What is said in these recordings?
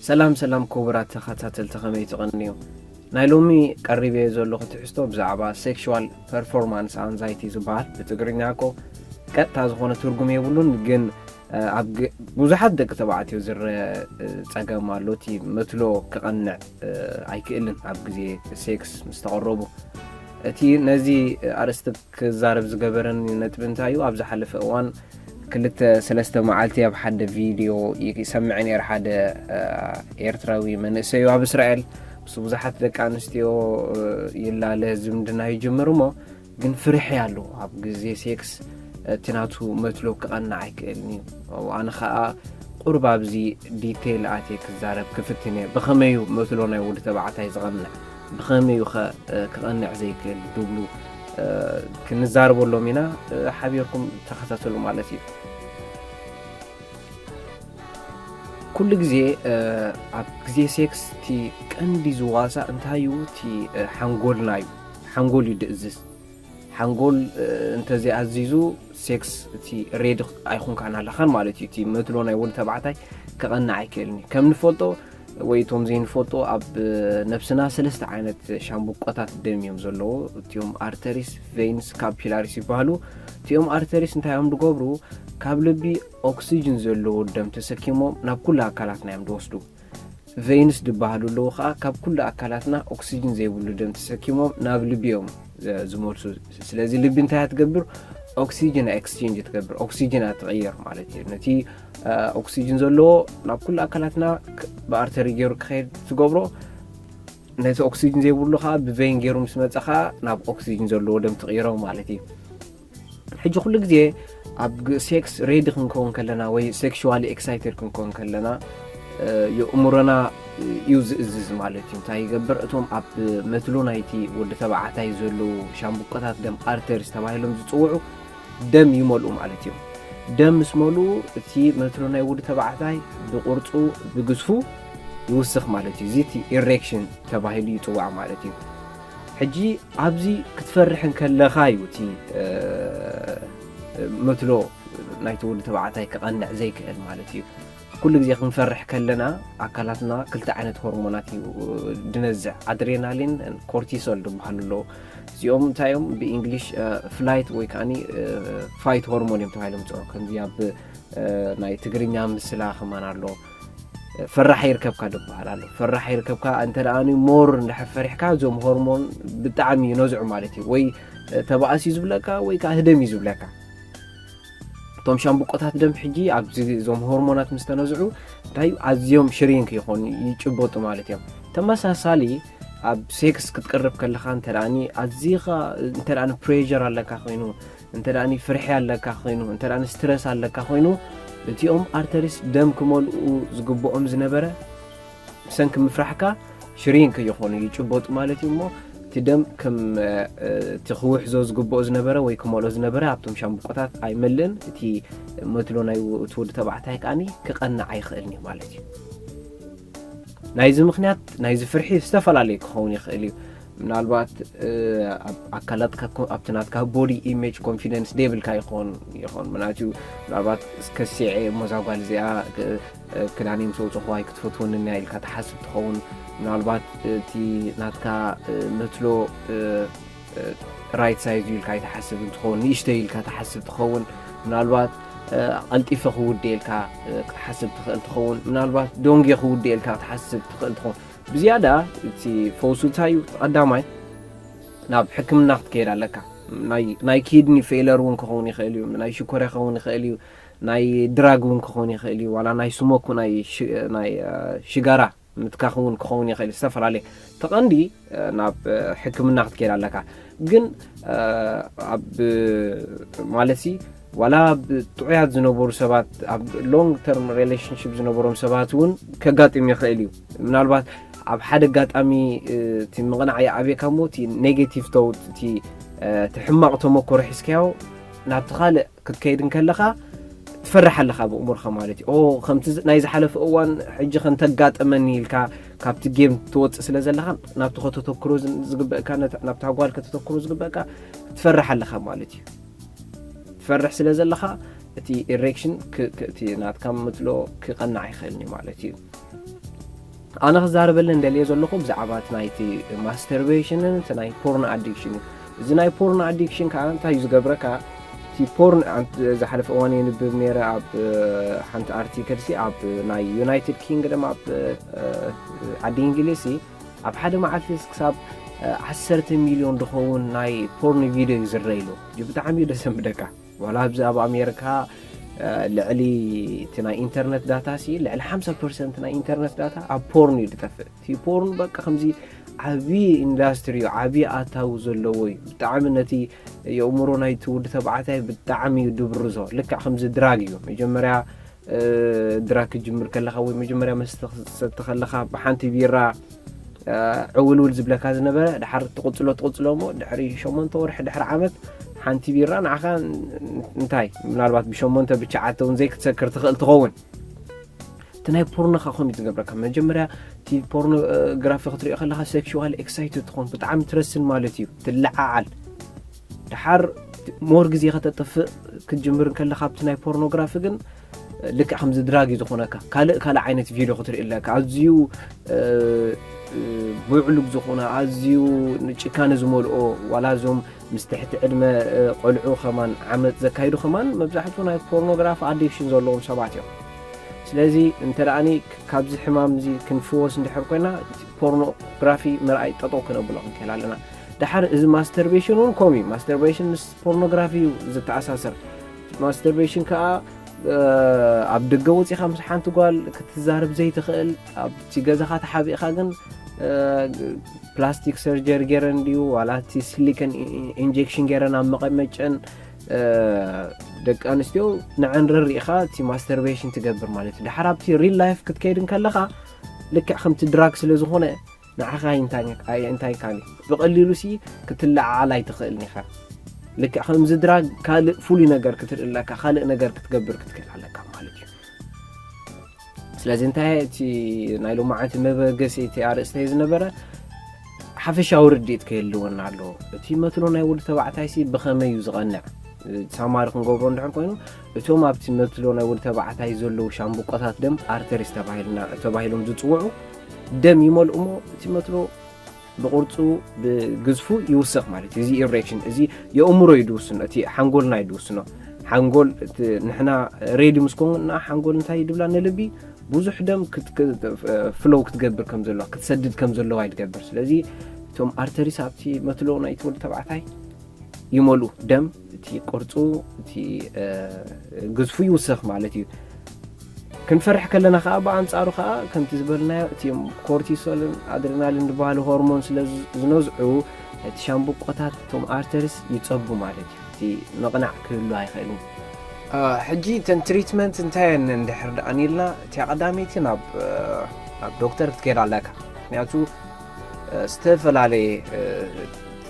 ሰላም ሰላም ክቡራት ተኸታተልቲ፣ ከመይ ትቐንዩ? ናይ ሎሚ ቀሪበዮ ዘለኹ ትሕዝቶ ብዛዕባ sexual performance anxiety ዝበሃል፣ ብትግርኛ እኮ ቀጥታ ዝኾነ ትርጉም የብሉን፣ ግን ኣብ ብዙሓት ደቂ ተባዕትዮ ዝረአ ጸገም ኣሎ። እቲ መትሎ ክቐንዕ ኣይክእልን ኣብ ግዜ ሴክስ ምስ ተቐረቡ። እቲ ነዚ ኣርእስቲ ክዛረብ ዝገበረኒ ነጥቢ እንታይ እዩ? ኣብ ዝሓለፈ እዋን ክልተ ሰለስተ መዓልቲ ኣብ ሓደ ቪድዮ ይሰምዐ ነይረ። ሓደ ኤርትራዊ መንእሰይ ኣብ እስራኤል ምስ ብዙሓት ደቂ ኣንስትዮ ይላለ፣ ዝምድና ይጅምር እሞ ግን ፍርሒ ኣሎ። ኣብ ግዜ ሴክስ እቲ ናቱ መትሎ ክቐንዕ ኣይክእልን እዩ። ኣነ ኸኣ ቁርብ ኣብዚ ዲቴይል ኣትየ ክዛረብ ክፍትን እየ። ብኸመይ እዩ መትሎ ናይ ወዲ ተባዕታይ ዝቐንዕ? ብኸመይ እዩ ኸ ክቐንዕ ዘይክእል? ዝብሉ ክንዛረበሎም ኢና። ሓቢርኩም ተኸታተሉ ማለት እዩ። ኩሉ ግዜ ኣብ ግዜ ሴክስ እቲ ቀንዲ ዝዋሳእ እንታይ እዩ? እቲ ሓንጎልና እዩ። ሓንጎል እዩ ድእዝዝ። ሓንጎል እንተዘይኣዚዙ ሴክስ እቲ ሬዲ ኣይኹንካን ኣለኻን ማለት እዩ። እቲ መትሎ ናይ ወዲ ተባዕታይ ክቐንዕ ኣይክእልን እዩ። ከም ንፈልጦ ወይ እቶም ዘይንፈልጦ ኣብ ነብስና ሰለስተ ዓይነት ሻምብቆታት ደም እዮም ዘለዎ። እቲኦም ኣርተሪስ፣ ቬይንስ፣ ካፒላሪስ ይበሃሉ። እቲኦም ኣርተሪስ እንታይ እዮም ዝገብሩ? ካብ ልቢ ኦክሲጅን ዘለዎ ደም ተሰኪሞም ናብ ኩሉ ኣካላትና እዮም ዝወስዱ። ቬይንስ ዝበሃሉ ኣለዉ ከዓ ካብ ኩሉ ኣካላትና ኦክሲጅን ዘይብሉ ደም ተሰኪሞም ናብ ልቢ እዮም ዝመልሱ። ስለዚ ልቢ እንታይ ትገብር? ኦክሲጅን ኤክስቼንጅ ትገብር፣ ኦክሲጅን ትቕየር ማለት እዩ። ነቲ ኦክሲጅን ዘለዎ ናብ ኩሉ ኣካላትና ብኣርተሪ ገይሩ ክኸይድ ትገብሮ። ነቲ ኦክሲጅን ዘይብሉ ከዓ ብቬይን ገይሩ ምስ መፀ ከዓ ናብ ኦክሲጅን ዘለዎ ደም ትቕይሮ ማለት እዩ። ሕጂ ኩሉ ግዜ ኣብ ሴክስ ሬዲ ክንከውን ከለና ወይ ሴክሹዋሊ ኤክሳይትድ ክንከውን ከለና የእምሮና እዩ ዝእዝዝ ማለት እዩ። እንታይ ይገብር? እቶም ኣብ መትሎ ናይቲ ወዲ ተባዕታይ ዘለዉ ሻምብቆታት ደም ኣርተሪስ ተባሂሎም ዝፅውዑ ደም ይመልኡ ማለት እዮም። ደም ምስ መልኡ እቲ መትሎ ናይ ወዲ ተባዕታይ ብቕርፁ ብግዝፉ ይውስኽ ማለት እዩ። እዚ እቲ ኢሬክሽን ተባሂሉ ይፅዋዕ ማለት እዩ። ሕጂ ኣብዚ ክትፈርሕ እንከለኻ እዩ እቲ መትሎ ናይቲ ወዲ ተባዕታይ ክቐንዕ ዘይክእል ማለት እዩ። ኩሉ ግዜ ክንፈርሕ ከለና ኣካላትና ክልተ ዓይነት ሆርሞናት እዩ ድነዝዕ፣ ኣድሬናሊን ኮርቲሶል ዝበሃሉ ኣለዉ። እዚኦም እንታይ እዮም? ብእንግሊሽ ፍላይት ወይ ከዓ ፋይት ሆርሞን እዮም ተባሂሎም ዝፅውዑ። ከምዚ ኣብ ናይ ትግርኛ ምስላ ከማን ኣሎ፣ ፈራሕ ይርከብካ ዝበሃል ኣሎ። ፈራሕ ይርከብካ እንተ ደኣ ሞር እንድሕር ፈሪሕካ እዞም ሆርሞን ብጣዕሚ ይነዝዑ ማለት እዩ። ወይ ተባኣስ እዩ ዝብለካ ወይ ከዓ ህደም እዩ ዝብለካ። እቶም ሻምብቆታት ደም ሕጂ ኣብዚ እዞም ሆርሞናት ምስ ተነዝዑ እንታይ ኣዝዮም ሽሪንክ ይኾኑ፣ ይጭበጡ ማለት እዮም። ተመሳሳሊ ኣብ ሴክስ ክትቀርብ ከለኻ እንተ ደኣ ኣዚኻ እንተ ደኣ ፕሬር ኣለካ ኮይኑ፣ እንተ ደኣ ፍርሒ ኣለካ ኮይኑ፣ እንተ ደኣ ስትረስ ኣለካ ኮይኑ፣ እቲኦም ኣርተሪስ ደም ክመልኡ ዝግብኦም ዝነበረ ብሰንኪ ምፍራሕካ ሽሪንክ ይኾኑ፣ ይጭበጡ ማለት እዩ። እሞ እቲ ደም ከም እቲ ክውሕዞ ዝግብኦ ዝነበረ ወይ ክመልኦ ዝነበረ ኣብቶም ሻምብቆታት ኣይመልእን። እቲ መትሎ ናይ እቲ ወዲ ተባዕታይ ከዓኒ ክቐንዕ ኣይኽእልን እዩ ማለት እዩ። ናይዚ ምኽንያት ናይዚ ፍርሒ ዝተፈላለየ ክኸውን ይኽእል እዩ። ምናልባት ኣብ ኣካላትካ ኣብቲ ናትካ ቦዲ ኢሜጅ ኮንፊደንስ ደይብልካ ይኾን ይኾን ምናቱ ምናልባት ከሲዐ እሞ እዛ ጓል እዚኣ ክዳነይ ምስ ኣውፅኹዋ ኣይክትፈትወንን እያ ኢልካ ትሓስብ ትኸውን። ምናልባት እቲ ናትካ መትሎ ራይት ሳይዝ ኢልካ ኣይትሓስብ እንትኸውን፣ ንእሽተይ ኢልካ ትሓስብ ትኸውን። ምናልባት ቀልጢፈ ክውደ ኢልካ ክትሓስብ ትኽእል ትኸውን። ምናልባት ዶንጌ ክውደ ኢልካ ክትሓስብ ትኽእል ትኸውን። ብዝያዳ እቲ ፈውሱ እንታይ እዩ? ቀዳማይ ናብ ሕክምና ክትከይድ ኣለካ። ናይ ኪድኒ ፌለር እውን ክኸውን ይኽእል እዩ፣ ናይ ሽኮር ክኸውን ይኽእል እዩ፣ ናይ ድራግ እውን ክኸውን ይኽእል እዩ፣ ዋላ ናይ ስሞክ ናይ ሽጋራ ምትካኽ እውን ክኸውን ይኽእል፣ ዝተፈላለየ ተቐንዲ ናብ ሕክምና ክትከይድ ኣለካ። ግን ኣብ ማለት ሲ ዋላ ኣብ ጥዑያት ዝነበሩ ሰባት ኣብ ሎንግ ተርም ሪሌሽንሽፕ ዝነበሮም ሰባት እውን ከጋጥም ይኽእል እዩ። ምናልባት ኣብ ሓደ ኣጋጣሚ እቲ ምቕናዕ ይኣብየካ እሞ እቲ ኔጌቲቭ ተውት እቲ ሕማቕ ተመክሮ ሒዝካዮ ናብቲ ካልእ ክትከይድ እንከለኻ ትፈርሕ ኣለኻ ብእምሮኻ ማለት እዩ። ኦ ከምቲ ናይ ዝሓለፈ እዋን ሕጂ ከንተጋጠመኒ ኢልካ ካብቲ ጌም ትወፅእ ስለ ዘለኻ ናብቲ ከተተክሮ ዝግበእካ ናብታ ጓል ከተተክሮ ዝግበእካ ትፈርሕ ኣለኻ ማለት እዩ። ትፈርሕ ስለ ዘለኻ እቲ ኢሬክሽን እቲ ናትካ ምትሎ ክቐናዕ ኣይኽእልን እዩ ማለት እዩ። ኣነ ክዛረበለን ደልየ ዘለኹ ብዛዕባ እቲ ናይቲ ማስተርቤሽንን እቲ ናይ ፖርን ኣዲክሽን እዩ። እዚ ናይ ፖርን ኣዲክሽን ከዓ እንታይ እዩ ዝገብረካ? እቲ ፖርን ዝሓለፈ እዋን የንብብ ነይረ ኣብ ሓንቲ ኣርቲክል ሲ ኣብ ናይ ዩናይትድ ኪንግደም ኣብ ዓዲ እንግሊዝ ሲ ኣብ ሓደ መዓልቲ ክሳብ ዓሰርተ ሚልዮን ዝኸውን ናይ ፖርን ቪድዮ እዩ ዝረይሉ። ብጣዕሚ እዩ ደሰምደካ። ዋላ ኣብዚ ኣብ ኣሜሪካ ልዕሊ እቲ ናይ ኢንተርነት ዳታ ሲ ልዕሊ ሓምሳ ፐርሰንት ናይ ኢንተርነት ዳታ ኣብ ፖርን እዩ ዝጠፍእ። እቲ ፖርን በቃ ከምዚ ዓብዪ ኢንዳስትሪ እዩ፣ ዓብዪ ኣታዊ ዘለዎ እዩ። ብጣዕሚ ነቲ የእምሮ ናይቲ ወዲ ተባዕታይ ብጣዕሚ እዩ ድብርዞ። ልክዕ ከምዚ ድራግ እዩ። መጀመርያ ድራግ ክጅምር ከለኻ ወይ መጀመርያ መስተ ክትሰቲ ከለኻ ብሓንቲ ቢራ ዕውልውል ዝብለካ ዝነበረ፣ ድሓር ትቕጽሎ ትቕጽሎ እሞ ድሕሪ ሸሞንተ ወርሒ ድሕሪ ዓመት ሓንቲ ቢራ ንዓኻ እንታይ ምናልባት ብሸሞንተ ብትሽዓተ እውን ዘይክትሰክር ትኽእል ትኸውን። እቲ ናይ ፖርኖኻ ከምኡ ዝገብረካ መጀመርያ እቲ ፖርኖግራፊ ክትሪኦ ከለኻ ሴክሹዋል ኤክሳይትድ ትኾን ብጣዕሚ ትረስን ማለት እዩ ትለዓዓል። ድሓር ሞር ግዜ ከተጥፍእ ክትጅምር ከለኻ ኣብቲ ናይ ፖርኖግራፊ ግን ልክዕ ከምዚ ድራግ እዩ ዝኾነካ። ካልእ ካልእ ዓይነት ቪድዮ ክትርኢ ኣለካ። ኣዝዩ ብዕሉግ ዝኾነ ኣዝዩ ጭካነ ዝመልኦ ዋላ እዞም ምስ ትሕቲ ዕድመ ቆልዑ ከማን ዓመፅ ዘካይዱ ከማን መብዛሕትኡ ናይ ፖርኖግራፊ ኣዲክሽን ዘለዎም ሰባት እዮም። ስለዚ እንተ ደኣኒ ካብዚ ሕማም እዚ ክንፍወስ እንድሕር ኮይና ፖርኖግራፊ ምርኣይ ጠጠው ክነብሎ ክንክእል ኣለና። ድሓር እዚ ማስተርቤሽን እውን ከምኡ እዩ። ማስተርቤሽን ምስ ፖርኖግራፊ እዩ ዝተኣሳሰር። ማስተርቤሽን ከዓ ኣብ ደገ ወፂኻ ምስ ሓንቲ ጓል ክትዛረብ ዘይትኽእል ኣብቲ ገዛኻ ተሓቢእኻ ግን ፕላስቲክ ሰርጀሪ ገይረን ድዩ ዋላ እቲ ሲሊከን ኢንጀክሽን ገይረን ኣብ መቐመጨን ደቂ ኣንስትዮ ንዐን ረሪእኻ እቲ ማስተርቤሽን ትገብር ማለት እዩ። ድሓር ኣብቲ ሪል ላይፍ ክትከይድ እንከለኻ ልክዕ ከምቲ ድራግ ስለ ዝኾነ ንዓኻ እንታይ እንታይ ካኒ ብቐሊሉ ሲ ክትለዓዓል ኣይትኽእልን ኢኻ። ልክዕ ከምዚ ድራግ ካልእ ፍሉይ ነገር ክትርኢ ኣለካ፣ ካልእ ነገር ክትገብር ክትክእል ኣለካ ማለት እዩ። ስለዚ እንታይ እቲ ናይ ሎማዓንቲ መበገሲ እቲ ኣርእስተይ ዝነበረ ሓፈሻዊ ርድኢት ከየልወና ኣለዎ። እቲ መትሎ ናይ ወዲ ተባዕታይ ሲ ብኸመይ እዩ ዝቐንዕ? ሳማሪ ክንገብሮ እንድሕር ኮይኑ እቶም ኣብቲ መትሎ ናይ ወዲ ተባዕታይ ዘለዉ ሻምብቆታት ደም ኣርተሪስ ተባሂሎም ዝፅውዑ ደም ይመልኡ እሞ እቲ መትሎ ብቕርፁ ብግዝፉ ይውስኽ ማለት እዩ። እዚ ኢሬክሽን እዚ የእምሮ እዩ ዝውስኖ፣ እቲ ሓንጎልና እዩ ዝውስኖ። ሓንጎል ንሕና ሬዲ ምስ ኮንና ሓንጎል እንታይ ድብላ ንልቢ ብዙሕ ደም ፍሎው ክትገብር ከም ዘለዋ ክትሰድድ ከም ዘለዋ ይትገብር። ስለዚ እቶም ኣርተሪስ ኣብቲ መትሎ ናይቲ ወዲ ተባዕታይ ይመልኡ ደም እቲ ቅርፁ እቲ ግዝፉ ይውስኽ ማለት እዩ። ክንፈርሕ ከለና ከዓ ብኣንፃሩ ከዓ ከምቲ ዝበልናዮ እቲም ኮርቲሶልን ኣድሬናልን ዝበሃሉ ሆርሞን ስለ ዝነዝዑ እቲ ሻምብቆታት እቶም ኣርተሪስ ይፀቡ ማለት እዩ። እቲ ምቕናዕ ክህሉ ኣይኽእልን። ሕጂ እተን ትሪትመንት እንታይ እየን እንድሕር ደኣ ኢልና እቲያ ቀዳመይቲ ናብ ናብ ዶክተር ክትከይድ ኣለካ። ምክንያቱ ዝተፈላለየ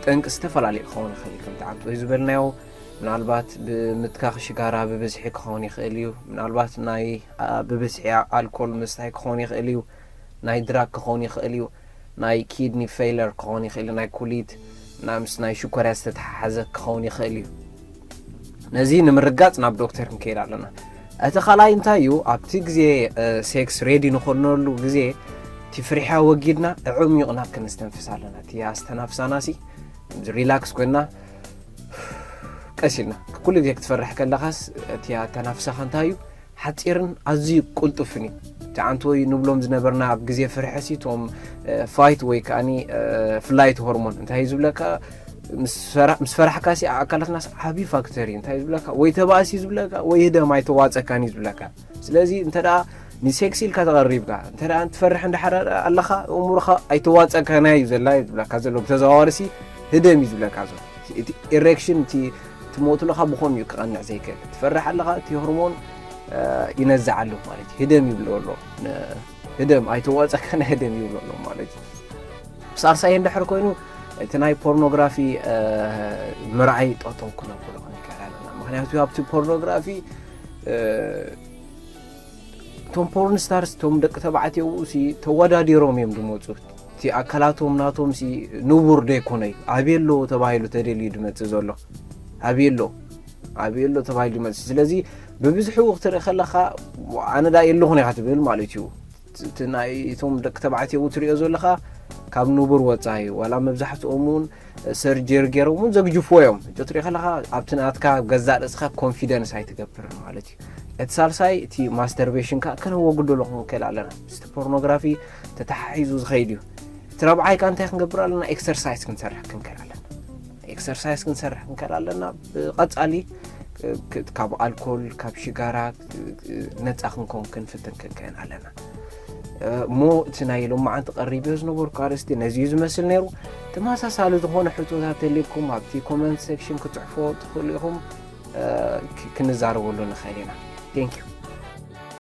ጠንቂ ዝተፈላለየ ክኸውን ይኽእል እዩ። ከምቲ ዓንቶ ዝበልናዮ ምናልባት ብምትካኽ ሽጋራ ብብዝሒ ክኸውን ይኽእል እዩ። ምናልባት ናይ ብብዝሒ ኣልኮል ምስታይ ክኸውን ይኽእል እዩ። ናይ ድራግ ክኸውን ይኽእል እዩ። ናይ ኪድኒ ፌይለር ክኸውን ይኽእል እዩ። ናይ ኩሊት ምስ ናይ ሽኮርያ ዝተተሓሓዘ ክኸውን ይኽእል እዩ። ነዚ ንምርጋፅ ናብ ዶክተር ክንከይድ ኣለና። እቲ ካልኣይ እንታይ እዩ? ኣብቲ ግዜ ሴክስ ሬዲ ንኾነሉ ግዜ እቲ ፍርሕያ ወጊድና ዕሚቑና ክንስተንፍስ ኣለና። እቲ ኣስተናፍሳና ሲ ሪላክስ ኮይና ቀስ ኢልና ኩሉ ግዜ ክትፈርሕ ከለኻስ እቲ ኣተናፍሳኻ እንታይ እዩ ሓፂርን ኣዝዩ ቅልጡፍን እዩ። እቲ ዓንቶ ወይ ንብሎም ዝነበርና ኣብ ግዜ ፍርሒ ሲ እቶም ፋይት ወይ ከዓኒ ፍላይት ሆርሞን እንታይ እዩ ዝብለካ ምስ ፈራሕካ ሲ ኣካላትና ዓብዪ ፋክተር እዩ። እንታይ ዝብለካ ወይ ተባእሲ ዝብለካ ወይ ህደም ኣይተዋፀካን እዩ ዝብለካ። ስለዚ እንተ ደኣ ንሴክስ ኢልካ ተቐሪብካ እንተ ደኣ ትፈርሕ እንዳሓረ ኣለኻ እምሮኻ ኣይተዋፀካና እዩ ዘላ እዩ ዝብለካ ዘሎ ብተዘዋዋሪ ሲ ህደም እዩ ዝብለካ ዘሎ። እቲ ኢሬክሽን እቲ ትሞትለኻ ብኾም እዩ ክቐንዕ ዘይክእል ትፈርሕ ኣለኻ እቲ ሆርሞን ይነዝዕ ኣሎ ማለት እዩ። ህደም ይብሎ ኣሎ ህደም ኣይተዋፀካና ህደም ይብሎ ኣሎ ማለት እዩ። ብሳልሳይ እንድሕር ኮይኑ እቲ ናይ ፖርኖግራፊ ምርኣይ ጠጠው ክነብሎ ክንከል ኣለና። ምክንያቱ ኣብቲ ፖርኖግራፊ እቶም ፖርን ስታርስ እቶም ደቂ ተባዕትዮ ሲ ተወዳዲሮም እዮም ዝመፁ። እቲ ኣካላቶም ናቶም ሲ ንቡር ዶ ይኮነ እዩ ኣበየ ኣሎ ተባሂሉ ተደልዩ ዝመፅእ ዘሎ ኣበየ ኣሎ ኣበየ ኣሎ ተባሂሉ ዝመፅእ። ስለዚ ብብዝሑ ክትርኢ ከለካ ኣነ ዳ የለኹን ኢኻ ትብል ማለት እዩ። እቲ ናይ እቶም ደቂ ተባዕትዮ እውን ትሪኦ ዘለኻ ካብ ንቡር ወፃኢ እዩ። ዋላ መብዛሕትኦም እውን ሰርጀሪ ገይሮም እውን ዘግጅፍዎ እዮም። ሕጂ ትሪኦ ከለኻ ኣብቲ ናትካ ገዛእ ርእስኻ ኮንፊደንስ ኣይትገብርን ማለት እዩ። እቲ ሳልሳይ እቲ ማስተርቤሽን ከዓ ከነወግደሉ ክንክእል ኣለና። ምስቲ ፖርኖግራፊ ተተሓሒዙ ዝኸይድ እዩ። እቲ ራብዓይ ከዓ እንታይ ክንገብር ኣለና? ኤክሰርሳይዝ ክንሰርሕ ክንክእል ኣለና። ኤክሰርሳይዝ ክንሰርሕ ክንክእል ኣለና። ብቐጻሊ ክ- ካብ ኣልኮል፣ ካብ ሽጋራ ነፃ ክንከውን ክንፍትን ክንክእል ኣለና። እሞ እቲ ናይ ሎማዓንቲ ቀሪበዮ ዝነበርኩ ኣርእስቲ ነዚ እዩ ዝመስል ነይሩ። ተመሳሳሊ ዝኾነ ሕቶታት ተልዩኩም ኣብቲ ኮመንት ሴክሽን ክትፅሕፎ ትኽእሉ ኢኹም። ክንዛረበሉ ንኽእል ኢና። Thank you።